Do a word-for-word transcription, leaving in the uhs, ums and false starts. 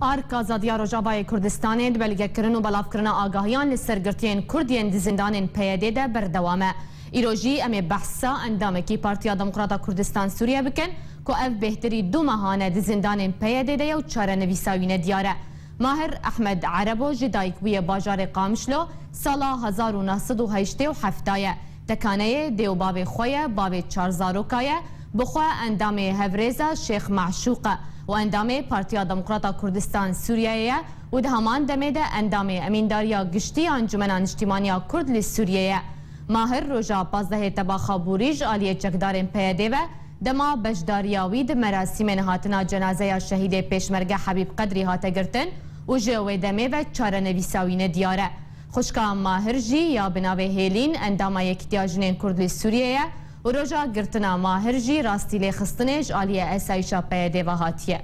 Ark Azadiya Rojavayê Kurdistanê di belgekirin û belavkirina agahiyan li ser girtiyên Kurd yên di zindanên P Y D de berdewam e. Îro jî em ê behsa endamekî Partiya Demokrata Kurdistan Sûriye bikin ku ev bêhtirî du mehan e di zindanên P Y D de ye û çarenivîsa wî nediyar e. Mahir Ehmed Erebo ji dayikbûyê bajarê Qamişlo sala hezar û neh sed û heştê û heft ye. Tekaneyê dê û bavê xwe ye, bavê çar zaroka ye, bi xwe endamê Hevrêza Şêx Meşûq e û endamê Partiya Demokrata Kurdistan Sûriyeyê ye û di heman demê de endamê Emîndariya Giştî ya Encûmena Niştîmaniya Kurd li Sûriyê ye. Mahir roja pazdehê Tebaxa Borî ji aliyê çekdarên P Y D ve dema beşdariya wî di merasîmên hatina cenazeya şehîdê Pêşmerge Hebîb Qedrî hate girtin û ji wê demê ve çarenivîsa wî nediyar e. Xwişka Mahir jî ya bi navê Hêlîn endama Yekîtiya Jinên Kurd li Sûriyê ye û roja girtina Mahir jî rastî lêxistinê ji aliyê esayîşa P Y D ve hatiye.